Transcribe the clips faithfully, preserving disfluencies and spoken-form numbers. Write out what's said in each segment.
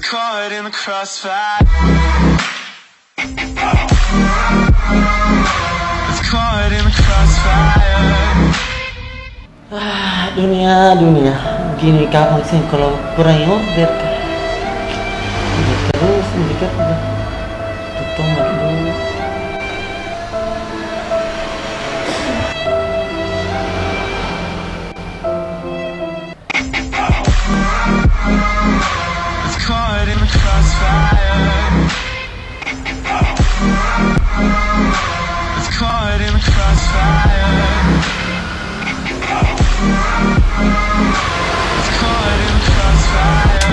Caught in the crossfire. It's caught in the crossfire. Ah, dunia, dunia. Gini kapang seng kalau kurang order kah? Ini terus, ini kan udah tutup dulu. It's caught in the crossfire. It's caught in the crossfire. It's caught in the crossfire.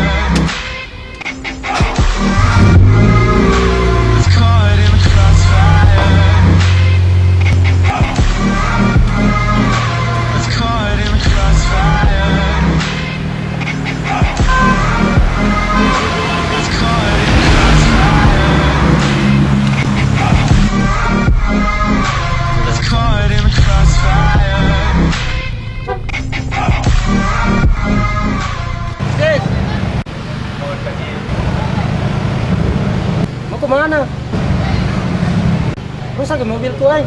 It's caught in the crossfire. It's caught in the crossfire. It's caught in the crossfire. It's caught in the crossfire. Sis! Mau ke mana? Rusak ke mobilku, ai.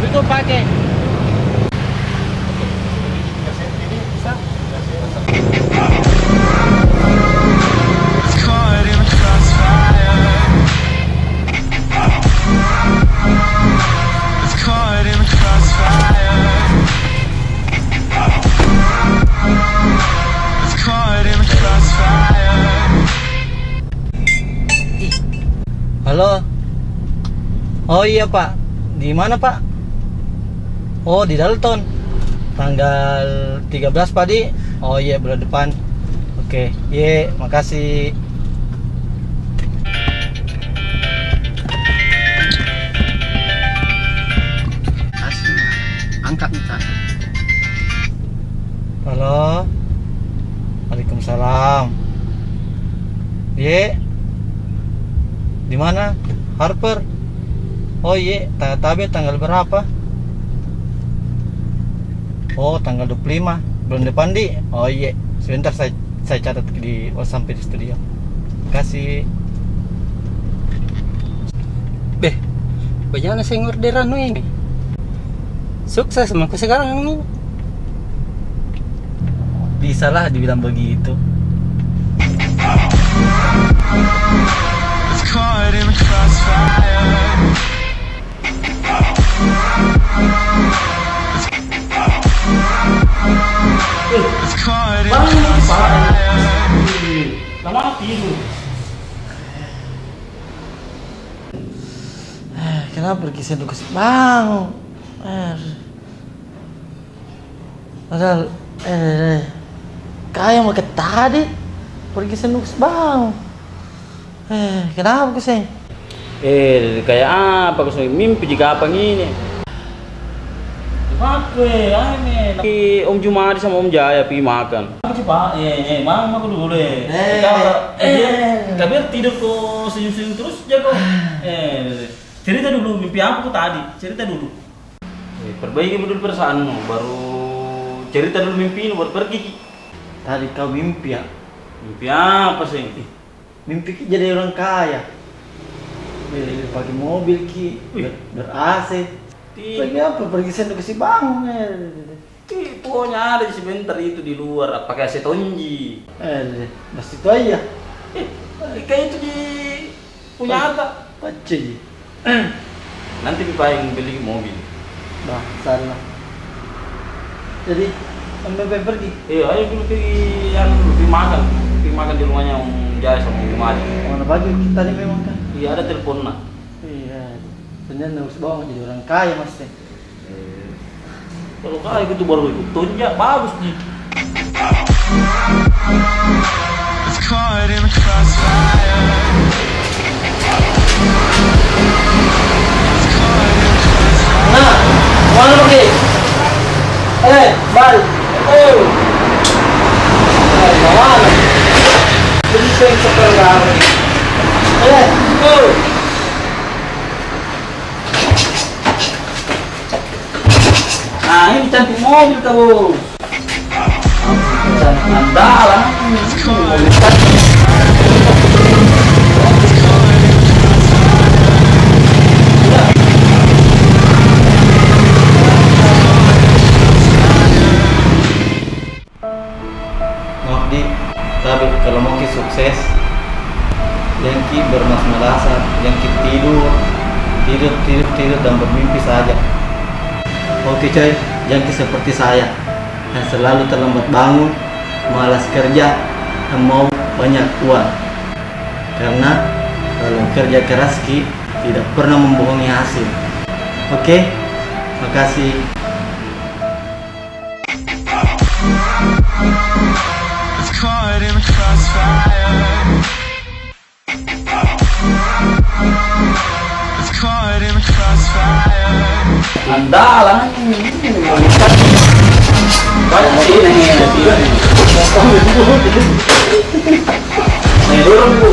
Itu pakai. Bisa? It's caught in the crossfire. It's caught in the crossfire. It's caught in the crossfire. Halo? Oh iya, Pak. Di mana, Pak? Oh, di Dalton. Tanggal tiga belas, Pak, di? Oh iya, bulan depan. Oke, iya, makasih. Kasih, angkat minta. Halo. Waalaikumsalam. Ye. Di mana? Harper. Oh, ye. Ta-, tabe tanggal berapa? Oh, tanggal dua puluh lima. Bulan depan, di. Oh, ye. Sebentar, saya, saya catat di, oh, sampai di studio. Kasih. Beh, bagaimana saya ngorderan ini? Sukses mako sekarang ini. Bisalah dibilang begitu. It's caught in the crossfire. It's caught in the crossfire. Lama tidur. Eh, kenapa pergi sendok kasih bangun? Eh. Padahal, eh, eh, kayak mau ke tadi pergi sendok kasih bangun. Eh, kenapa ku seng? Eh, kayak apa ku seng? Mimpi ji kapang ini. Apa, eh, aneh. Om Jumadi sama Om Jaya pi makan. Apa sih, Pak? Eh, eh, Bang, aku dulu, eh. Eh, eh, eh, tapi tidur kok senyum-senyum terus aja kok. Eh, cerita dulu, mimpi apa kok tadi? Cerita dulu. Eh, perbaiki dulu perasaanmu, baru cerita dulu mimpimu, baru pergi ki. Tadi kau mimpi, ya? Mimpi apa seng? Mimpi ki jadi orang kaya. Ih. Pakai mobil ki, ber-, ber-A C. Ih. Pergi apa? Pergi sendok kasih bangun, eh. Ih, pokoknya ada sebentar itu di luar, pakai A C tonji. Eh, pasti itu aja. Eh, kayak itu di punya apa? Pace ji. Nanti pi paling beli mobil. Bah, sana. Jadi, ambil pergi? Iya, ayo dulu pi, anu, pi makan. Pi makan di rumahnya Om Jaya sama Om Jumadi. Mana baju kita ni memang kan? Iya, ada telepon nak. Iya, ternyata harus bawa jadi orang kaya, Mas, eh. Kalau kau ikut tu baru ikut tonjak, bagus ni. Nah, mana pergi? Eh, balik. Oh. Eh, mana? Ini seng seperti apa? Eh, oh. Nah, ini cantik mobil kah, Bos. Cantik andalan. Mobil cantik. Jadi, tapi kalau mau ki sukses, jangan ki bermalas-malasan, jangan ki tidur, tidur, tidur, tidur dan bermimpi saja. Oke coy, jangan ki seperti saya yang selalu terlambat bangun, malas kerja, dan mau banyak uang. Karena kalau kerja keras ki tidak pernah membohongi hasil. Oke, makasih. It's caught in the crossfire. It's caught in the crossfire. Andalan ini, banyak sih ini, ini. Ini dulu.